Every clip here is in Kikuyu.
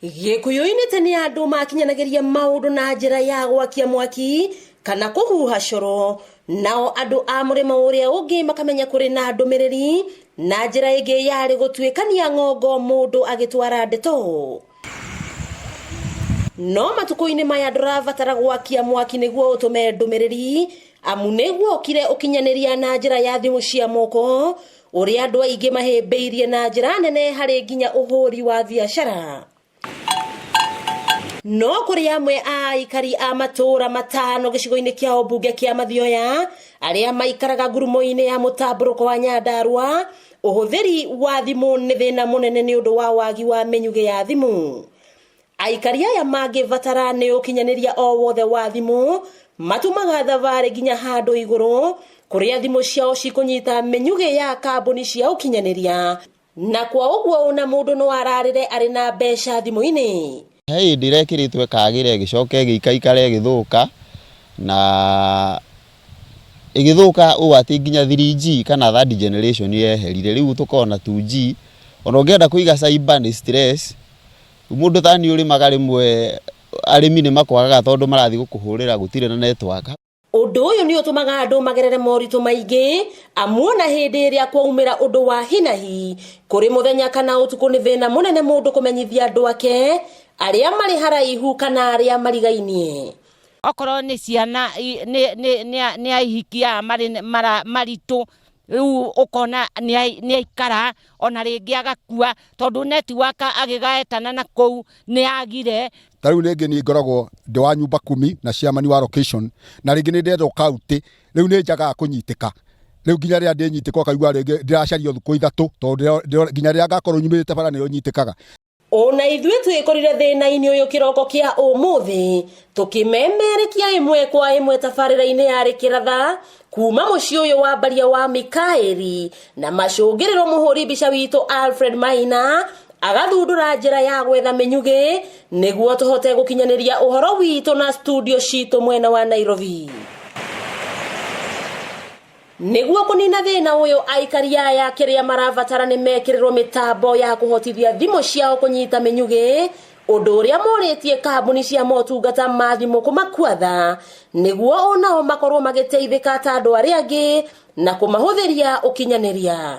Gĩkũyũ-inĩ tene andũ makinyanagĩria maũndũ na njĩra ya gwakia mwaki kana kũhuha coro, nao andũ a mũrĩmo ũrĩa ũngĩ makamenya kũrĩ na ndũmĩrĩri, na njĩra ĩngĩ yarĩ gũtuĩkania ng'ongo mũndũ agĩtwara ndeto. No matukũ-inĩ maya ndũrabatara gwakia mwaki nĩguo ũtũme ndũmĩrĩri, amu nĩguo ũkire ũkinyanĩria na njĩra ya thimũ cia moko, ũrĩa andũ aingĩ mahĩmbĩirie na njĩra nene harĩ nginya ũhũri wa biacara. No kũrĩ amwe a aikari a matũũra matano gĩcigo-inĩ kĩa ũmbunge kĩa Mathioya arĩa maikaraga ngurumo-inĩ ya mũtambũrũko wa Nyandarua, ũhũthĩri wa thimũ nĩ thĩna mũnene nĩ ũndũ wa wagi wa mĩnyugĩ ya thimũ. Aikari aya mangĩbatara nĩ ũkinyanĩria o wothe wa thimũ, matumaga thabarĩ nginya handũ igũrũ kũrĩa thimũ ciao cikũnyita mĩnyugĩ ya kambuni cia ũkinyanĩria, na kwa ũguo ona mũndũ no ararĩre arĩ na mbeca thimũ-inĩ. He hĩndĩ ĩrekĩrĩtwo ĩkagĩra ĩgĩcoka ĩgĩikaikara ĩgĩthũka, na ĩgĩthũka ũũ atĩ nginya 3G kana third generation yeherire, rĩu tũkoragwo na 2G, ona ũngĩenda kũiga cyber nĩ stress. Rĩu mũndũ ta niĩ ũrĩmaga rĩmwe arĩmi nĩ makwagaga tondũ marathiĩ gũkũhũrĩra gũtirĩ na network. Ũndũ ũyũ nĩ ũtũmaga andũ magerere moritũ maingĩ, amu ona hĩndĩ ĩrĩa kwaumĩra ũndũ wa hinahi, kũrĩ mũthenya kana ũtukũ nĩ thĩna mũnene mũndũ kũmenyithia andũ ake arĩa marĩ haraihu kana arĩa marigainie. Okorwo nĩ ciana nĩ aihiki aya marĩ maritũ, rĩu ũkona nĩ aikara ona rĩngĩ agakua tondũ network agĩgaetana na kũu nĩ yagire. Ta rĩu rĩngĩ niĩ ngoragwo ndĩ wa nyumba kumi na chairman wa location, na rĩngĩ nĩ ndendwo kaunti, rĩu nĩ njagaga kũnyitĩka. Rĩu nginya rĩrĩa ndĩnyitĩka ũkaigua rĩngĩ ndĩracario thikũ ithatũ, tondũ nginya rĩrĩa ngakorwo nyumĩrĩte bara nĩrĩo nyitĩkaga. Ona ithuĩ twĩkorire thĩna-inĩ ũyũ kĩroko kĩa ũmũthĩ tũkĩmemerekia ĩmwe kwa ĩmwe tabarĩra-inĩ ya Rĩkĩratha kuma mũciĩ ũyũ wa mbaria wa Mikaeli na macũngĩrĩro mũhũri mbica witũ Alfred Maina agathundũra njĩra ya gwetha mĩnyugĩ nĩguo tũhote gũkinyanĩria ũhoro witũ na studio citũ mwena wa Nairobi. Nĩguo kũnina thĩna ũyũ aikari aya kĩrĩa marabatara nĩ mekĩrĩrwo mĩtambo ya kũhotithia thimũ ciao kũnyita mĩnyugĩ, ũndũ ũrĩa morĩtie kambuni cia motungata ma thimũ kũmakuatha nĩguo onao makorwo magĩteithĩka ta andũ arĩa angĩ na kũmahũthĩria ũkinyanĩria.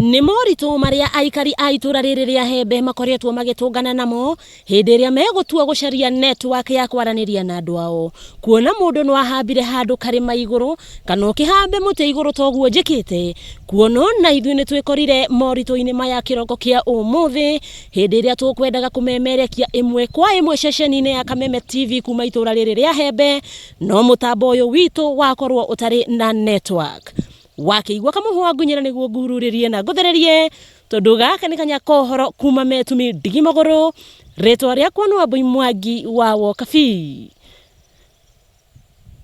Nĩ moritũ marĩa aikari a itũra rĩrĩ rĩa Hembe makoretwo magĩtũngana namo hĩndĩ ĩrĩa megũtua gũcaria network ya kwaranĩria na andũ ao. Kuona mũndũ no ahambire handũ karĩma igũrũ kana ũkĩhambe mũtĩ igũrũ toguo njĩkĩte. Kuona ona ithuĩ nĩ twĩkorire moritũ-inĩ maya kĩroko kĩa ũmũthĩ hĩndĩ ĩrĩa tũkwendaga kũmemerekia ĩmwe kwa ĩmwe ceceni-inĩ ya Kameme TV kuma itũra rĩrĩ rĩa Hembe, no mũtambo ũyũ witũ wakorwo ũtarĩ na network. Wakĩigua kamũhwa ngunyĩra nĩguo ngururĩrie na ngũthererie tondũ gaka nĩ kanya kohoro kuma metumi ndigi magũrũ. Rĩtwa rĩakwa nĩ Wambui Mwangi wa Wokabi.